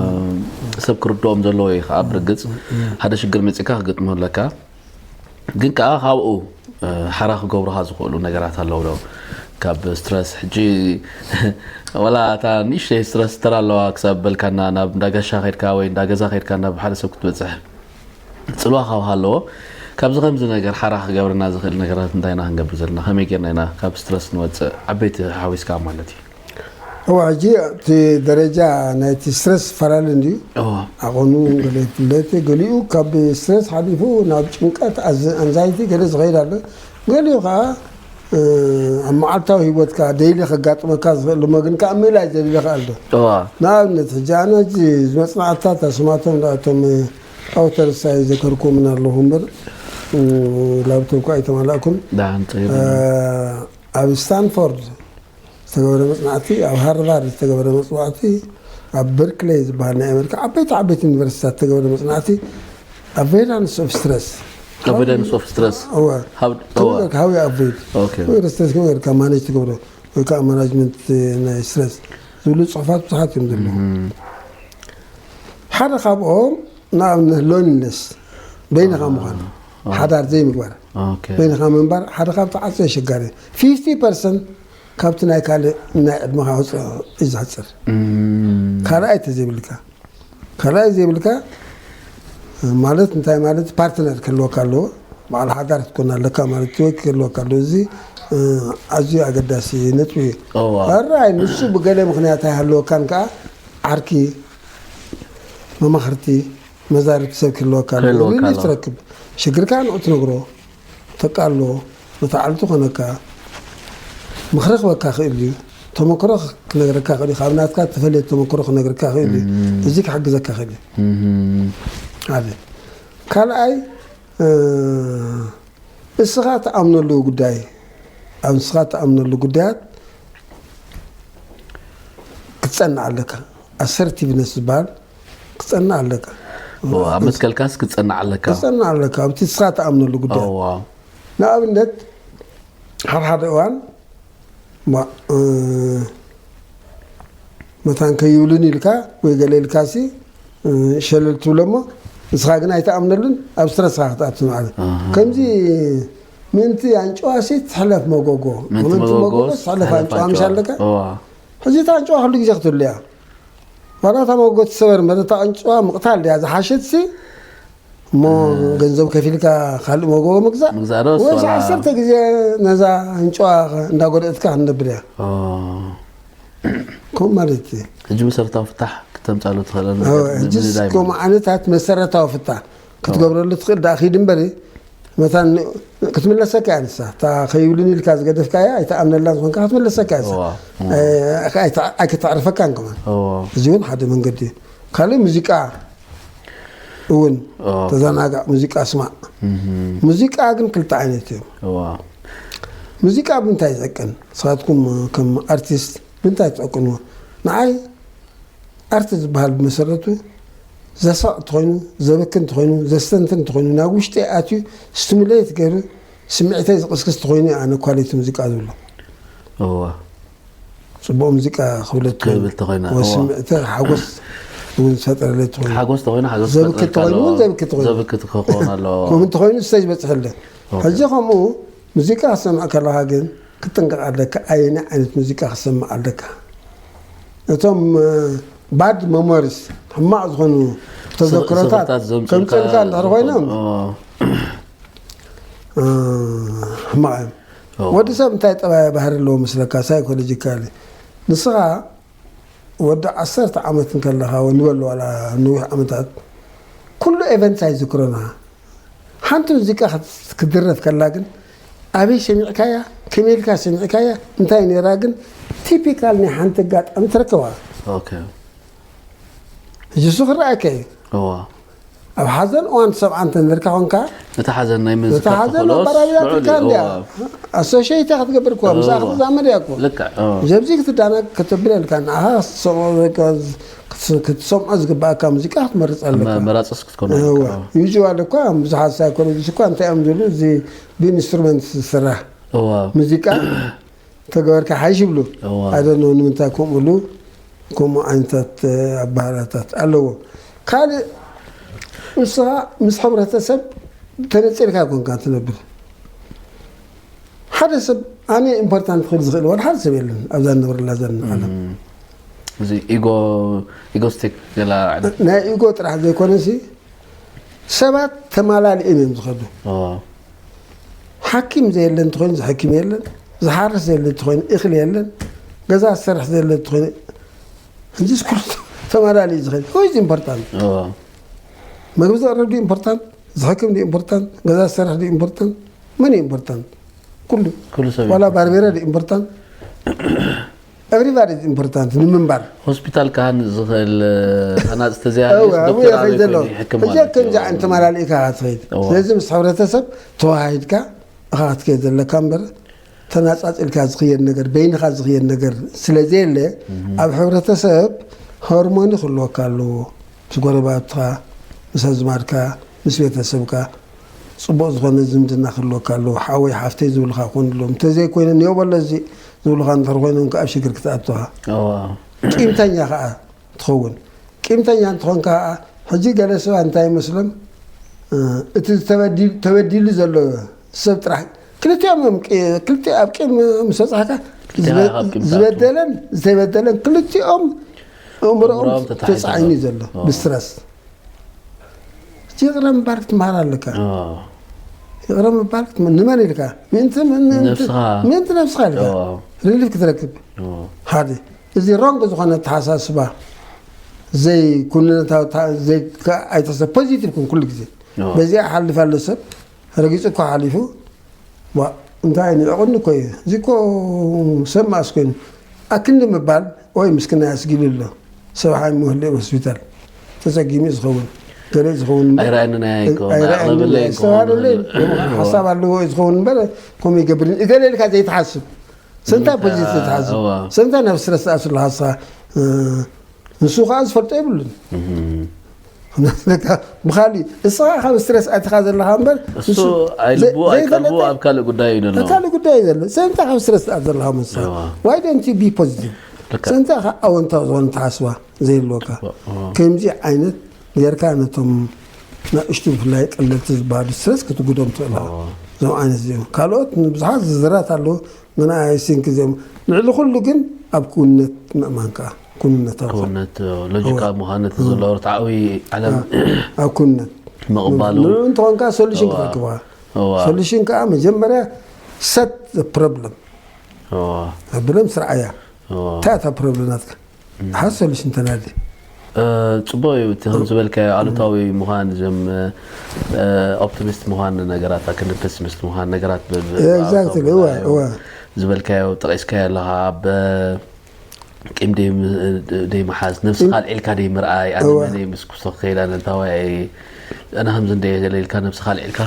ሰብ ክርድኦም ዘለዎ እዩ ከዓ ብርግፅ ሓደ ሽግር መፂእካ ክገጥሞ ኣለካ ግን ከዓ ካብኡ እ፣ ሓራ ክገብሩካ ዝኽእሉ ነገራት ኣለዉ ዶ ካብ ስትረስ ሕጂ ወላ እታ ንእሽተይ ስትረስ ተራ ኣለዋ ክሳብ በልካና ናብ እንዳጋሻ ከድካ ወይ እንዳገዛ ከድካ ናብ ሓደ ሰብ ክትበፅሕ ፅልዋ ካብ ሃለዎ ካብዚ ከምዚ ነገር ሓራ ክገብረና ዝኽእል ነገራት እንታይ ኢና ክንገብር ዘለና ከመይ ጌርና ኢና ካብ ስትረስ ንወፅእ ዓበይቲ ሓዊስካ ማለት እዩ እዋ ሕጂ እቲ ደረጃ ናይቲ ስትረስ ይፈላለ እንድዩ እዋ ዓቐኑ ገለ ይፍለጥ ገሊኡ ካብ ስትረስ ሓሊፉ ናብ ጭንቀት ኣንዛይቲ ገለ ዝኸይድ ኣሎ ገሊኡ ከዓ እ፣ ኣብ መዓልታዊ ህይወትካ ደይሊ ከጋጥመካ ዝኽእል እሞ ግን ከዓ ምእላይ ዘድሊ ከዓ ኣሎ እዋ ንኣብነት ሕጂ ኣነ ሕጂ ዝመፅናዕትታት ኣስማቶም እቶም ኣውተርስ ኣይዘከርኩምን ኣለኹ እምበር እ፣ ላብቶብ ከዓ ኣይተማላእኩን ዳን ፅሂር ኣብ ስታንፎርድ ዝተገበረ መፅናዕቲ ኣብ ሃርቫርድ ዝተገበረ መፅናዕቲ ኣብ በርክሌይ ዝበሃል ናይ ኣሜሪካ ዓበይቲ ዓበይቲ ዩኒቨርሲታት ዝተገበረ መፅናዕቲ avoidance of stress avoidance of stress እወ How- ከመይ እወ። ጌርካ how you avoid Okay. ወይ ስትረስ ከመይ ጌርካ ማኔጅ ትገብሮ ወይ ከዓ ማናጅመንት ናይ ስትረስ ዝብሉ ፅሑፋት ብዙሓት እዮም ዘለዉ ሓደ ካብኦም ንኣብነት ሎንሊነስ በይንኻ ምዃን፣ ሓዳር ዘይምግባር፣ በይንኻ ምንባር ሓደ ካብቲ ዓፀ ኣሸጋሪ። ፊፍቲ ፐርሰንት ካብቲ ናይ ካልእ ናይ ዕድመኻ ወፅእ እዩ ዘሕፅር። ካልኣይ ተዘይብልካ ካልኣይ ዘይብልካ ማለት እንታይ ማለት? ፓርትነር ክህልወካ ኣለዎ። በዓል ሓዳር ክትኮን ኣለካ ማለት፣ ወይ ክህልወካ ኣለዎ። እዚ ኣዝዩ ኣገዳሲ ነጥቢ እዩ። ኣራይ ንሱ ብገለ ምክንያት ኣይሃለወካን ከዓ ዓርኪ፣ መማኽርቲ፣ መዛርብቲ ሰብ ክህልወካ ኣለዎ። ሪሊፍ ትረክብ። ሽግርካ ንኡ ትነግሮ። ተቃሎ፣ መተዓልቲ ኮነካ፣ ምኽሪ ክበካ ክእል እዩ። ተመክሮ ክነግረካ ክእል እዩ። ካብ ናትካ ተፈለየ ተመክሮ ክነግረካ ክእል እዩ። እዚ ክሕግዘካ ክእል እዩ። ሓደ። ካልኣይ፣ እስኻ ትኣምነሉ ጉዳይ፣ ኣብ ንስኻ ትኣምነሉ ጉዳያት ክትጸንዕ ኣለካ። ኣሰርቲቭነስ ዝበሃል ክትጸንዕ ኣለካ። ኣብ መትከልካስ ክትጸንዕ ኣለካ። ክትጸንዕ ኣለካ ኣብቲ ንስኻ ትኣምነሉ ጉዳይ። ንኣብነት፣ ሓደ ሓደ እዋን መታን ከይብሉን ኢልካ ወይ ገለ ኢልካሲ ሸለል ትብሎ እሞ፣ ንስኻ ግን ኣይትኣምነሉን፣ ኣብ ስትረስኻ ክትኣቱ ማለት። ከምዚ ምእንቲ ኣንጭዋሲ ትሕለፍ መጎጎ፣ ምእንቲ መጎጎ ትሕለፍ ኣንጭዋ ምሽ ኣለካ። ሕጂ እታ ኣንጭዋ ኩሉ ግዜ ክትህሉ እያ። ዋላ እታ መጎጎ ትሰበር እምበር፣ እታ ኣንጭዋ ምቕታል ድያ ዝሓሸትሲ? እሞ ገንዘብ ከፊልካ ካልእ መጎጎ ምግዛእ? ምግዛእ ዶ ወይስ ዋላ ዓሰርተ ግዜ ነዛ ኣንጭዋ እንዳጎደእትካ ክንነብር እያ? ከምኡ ማለት እዩ። ሕጂ መሰረታዊ ፍታሕ ክተምጻሉ ትኽእል ሕጂስ ከምኡ ዓይነታት መሰረታዊ ፍታሕ ክትገብረሉ ትኽእል ደኣ ኪድ እምበሪ፣ መታን ክትምለሰካ እያ ንሳ። እታ ከይብልን ኢልካ ዝገደፍካያ ኣይትኣምነላን ዝኾንካ ክትምለሰካ እያ ንሳ። ኣይከተዕርፈካን ከማን። እዚ እውን ሓደ መንገዲ እዩ። ካልእ ሙዚቃ እውን ተዘናጋዕ፣ ሙዚቃ ስማዕ። ሙዚቃ ግን ክልተ ዓይነት እዮም። ሙዚቃ ብምንታይ ይጠቅን? ንስኻትኩም ከም ኣርቲስት ብምንታይ ትጠቅንዎ? ንዓይ ኣርት ዝበሃል ብመሰረቱ ዘሳቕ እንተኾይኑ፣ ዘብክን እንተኾይኑ፣ ዘስተንትን እንተኾይኑ፣ ናብ ውሽጢ ኣትዩ ስቲሙሌት ገይሩ ስምዒተይ ዝቕስቅስ እንተኾይኑ ኣነ ኳሊቲ ሙዚቃ ዝብሎ። እዋ። ጽቡቕ ሙዚቃ ክብለት ክብል እንተኾይኑ፣ ወይ እዋ። ስምዒተ ሓጎስ እውን ዝፈጠረለይ እንተኾይኑ። ሓጎስ እንተኾይኑ፣ ሓጎስ ዘብክት ክፈጥረልካ እንተኾይኑ እውን ኣለዎ። ዘብክት እንተኾይኑ። ዘብክት ክኸውን ኣለዎ። ከምኡ እንተኾይኑ ስቴጅ በጽሐለይ። ኦኬ። ሕጂ ከምኡ ሙዚቃ ክትሰምዕ ከለኻ ግን ክትጥንቀቕ ኣለካ፣ ኣየናይ ዓይነት ሙዚቃ ክትሰምዕ ኣለካ። እቶም ባድ መሞሪስ፣ ሕማቕ ዝኾኑ ተዘክሮታት ከምፅኡልካ እንድሕር ኮይኖም ሕማቕ እዮም። ወዲ ሰብ እንታይ ጠባያ ባህሪ ኣለዎ መስለካ? ሳይኮሎጂካሊ ንስኻ ወዲ ዓሰርተ ዓመት እንከለኻ ንበል ዋላ ነዊሕ ዓመታት ኩሉ ኤቨንትስ ኣይዝክሮና። ሓንቲ ሙዚቃ ክትድረፍ ከላ ግን ኣበይ ሰሚዕካያ፣ ከመይ ኢልካ ሰሚዕካያ፣ እንታይ ነይራ ግን ቲፒካል ናይ ሓንቲ ኣጋጣሚ ትረክባ። ሕጂ እሱ ክረኣየካ እዩ። ኣብ ሓዘን እዋን ትሰምዓ እንተ ነርካ ኮንካ እቲ ሓዘን ናይ ምዝካር ተኽእሎስ ኣባራቢራትካ እንድያ። ኣሶሽየት ክትገብር እኮ ምስኣ ክትዛመድ እያ እኮ። ልክዕ። ዘብዚ ክትዳና ከተብል የልካ ንኣኻ ክትሰምዖ ዝግባኣካ ሙዚቃ ክትመርፅ ኣለካ። መራፅስ ክትኮን ኣለካ። ዩዥዋል እኳ ብዙሓት ሳይኮሎጂስ እኳ እንታይ እዮም ዝብሉ እዚ ብኢንስትሩመንት ዝስራሕ ሙዚቃ ተገበርካ ሓይሽ ይብሉ። ኣደኖ ንምንታይ ከምኡሉ ከምኡ ዓይነታት ኣባህላታት ኣለዎ። ካልእ ንስኻ ምስ ሕብረተሰብ ተነፂልካ ኮንካ ትነብር። ሓደ ሰብ ኣነ ኢምፖርታንት ክብል ዝኽእል ዋላ ሓደ ሰብ የለን ኣብዛ ንነብረላ ዘን ዓለም። እዚ ኢጎ ኢጎስቲክ ገላ ዓይነት ናይ ኢጎ ጥራሕ ዘይኮነሲ ሰባት ተማላሊኦም እዮም ዝኸዱ። ሓኪም ዘየለ እንተኾይኑ ዝሐኪም የለን፣ ዝሓርስ ዘየለ እንተኾይኑ እኽሊ የለን፣ ገዛ ዝሰርሕ ዘየለ እንተኾይኑ ሕጂስ ኩሉ ተመላሊኡ ዝኸይድ። Who is important? መግቢ ዘቕርብ ድዩ ኢምፖርታንት? ዝሐክም ድዩ ኢምፖርታንት? ገዛ ዝሰርሕ ድዩ ኢምፖርታንት? መን እዩ ኢምፖርታንት? ኩሉ ኩሉ ሰብ ዋላ ባርቤረ ድዩ ኢምፖርታንት? Everybody is important ንምንባር። ሆስፒታል ካህን ዝኽእል ሃናፅ ተዘያለስ ዶክተር ኣበይ ኮይኑ ይሕክም ማለት እዩ። ከምዚ ዓይነት ተመላሊእካ ትኸይድ። ስለዚ ምስ ሕብረተሰብ ተዋሃሂድካ ኢኻ ክትከይድ ዘለካ እምበር ተናጻጺልካ ዝኽየድ ነገር በይንኻ ዝኽየድ ነገር ስለ ዘየለ ኣብ ሕብረተሰብ ሃርሞኒ ክህልወካ ኣለዎ። ምስ ጎረባብትኻ፣ ምስ ኣዝማድካ፣ ምስ ቤተሰብካ ጽቡቕ ዝኾነ ዝምድና ክህልወካ ኣለዎ። ሓወይ ሓፍተይ ዝብልኻ ክኾኑ ኣለዎም። እንተዘይኮይኑ እኒኦ በሎ እዚ ዝብልኻ እንድሕር ኮይኖም ከኣ ኣብ ሽግር ክትኣቱ ኢኻ። ቂምተኛ ከኣ ትኸውን። ቂምተኛ እንተኾንካ ከኣ ሕጂ ገለ ሰባት እንታይ ይመስሎም እቲ ተበዲሉ ዘሎ ሰብ ጥራሕ ክልቲኦም እዮም። ክልቲኦም ኣብ ቂም ምስ በጻሕካ ዝበደለን ዝተበደለን ክልቲኦም ኣእምሮኦም ተጻዒኑ ዘሎ ብስትረስ። ይቕረ ምባል ክትመሃር ኣለካ። ይቕረ ምባል ክትመ- ንመን ኢልካ? ምእንቲ ምእንቲ ነብስኻ ኢልካ ሪሊፍ ክትረክብ። ሓደ እዚ ሮንግ ዝኾነ ኣተሓሳስባ ዘይኩነታዊ ዘይካ ኣይተሰ ፖዚቲቭ ኩን ኩሉ ግዜ በዚኣ ሓልፍ ኣሎ ሰብ ረጊጹ እኮ ሓሊፉ ዋ እንታይ ንዕቕኒ እኮ እዩ እዚ እኮ ሰብ ማእስ ኮይኑ ኣክንዲ ምባል ወይ ምስክና ያስጊሉ ኣሎ ሰብ ሓሚሙ ህልእ ሆስፒታል ተጸጊሙ እዩ ዝኸውን ገለ ዝኸውን እምበር ኣይረኣየንን እያ እኮ፣ ኣይረኣየንን እያ። ኣይረኣየንን እያ። ዝተባህለለይ ሓሳብ ኣለዎ እዩ ዝኸውን እምበር ከምኡ ይገብርን እገለ ኢልካ ዘይትሓስብ ሰንታ ፖዚቲቭ ትሓስብ እዋ። ሰንታ ናብ ስትረስ ትኣቱ ኣለኻ ንስኻ ንሱ ከዓ ዝፈልጦ የብሉን ብኻሊእ እስኻ ካብ ስትረስ ኣቲኻ ዘለኻ እምበር እሱ ኣይልቡ ኣይቀልቡ ኣብ ካልእ ጉዳይ እዩ ዘሎ ካልእ ጉዳይ እዩ ዘሎ ሰንታ ካብ ስትረስ ትኣት ዘለኻ መንስኻ why don't you be positive ሰንታ ካብ ኣወንታዊ ዝኾነ ተሓስባ ዘይህልወካ ከምዚ ዓይነት ጌርካ ነቶም ንእሽቱ ብፍላይ ቀለልቲ ዝበሃሉ ስትረስ ክትጉዶም ትኽእል እዞም ዓይነት እዚኦም ካልኦት ብዙሓት ዝርዝራት ኣለዉ ግን I think እዚኦም ልዕሊ ኩሉ ግን ኣብ ክውንነት ምእማን ከዓ ክውንነታዊ ክውነት ሎጂካ ምዃን እቲ ዘሎ ርትዓዊ ዓለም ኣብ ክውንነት ምቕባሉ ንዕኡ እንተኾንካ ሶሉሽን ክትረክብ እዋ። ሶሉሽን ከዓ መጀመርያ set problem problem ስርዓያ እንታይ እታ problem ናትካ ሓሶልሽ እንተናዲ ፅቡቅ እዩ እቲ ከም ዝበልካዮ ኣሉታዊ ምዃን እዞም ኦፕቲሚስት ምዃን ነገራት ኣክንዲ ፔሲሚስት ምዃን ነገራት exactly እወ እወ ዝበልካዮ ጠቂስካዮ ኣለኻ ኣብ ቂም ደይ ምሓዝ ነብስኻ ኣልዒልካ ደይ ምርኣይ ኣነ መን ምስ ክስቶ ክኸይድ ኣነ እንታዋይ ኣነ ከምዚ እንደ ገለ ኢልካ ነብስኻ ኣልዒልካ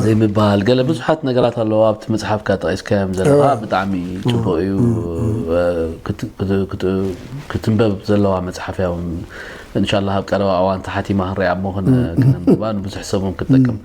ዘይምባል ገለ ብዙሓት ነገራት ኣለዎ ኣብቲ መፅሓፍካ ጠቂስካዮም ዘለካ ብጣዕሚ ፅቡቅ እዩ ክትንበብ ዘለዋ መፅሓፍ እያ እንሻላ ኣብ ቀረባ እዋን ተሓቲማ ክንሪኣ እሞ ክነንብባ ንብዙሕ ሰብ እውን ክትጠቅም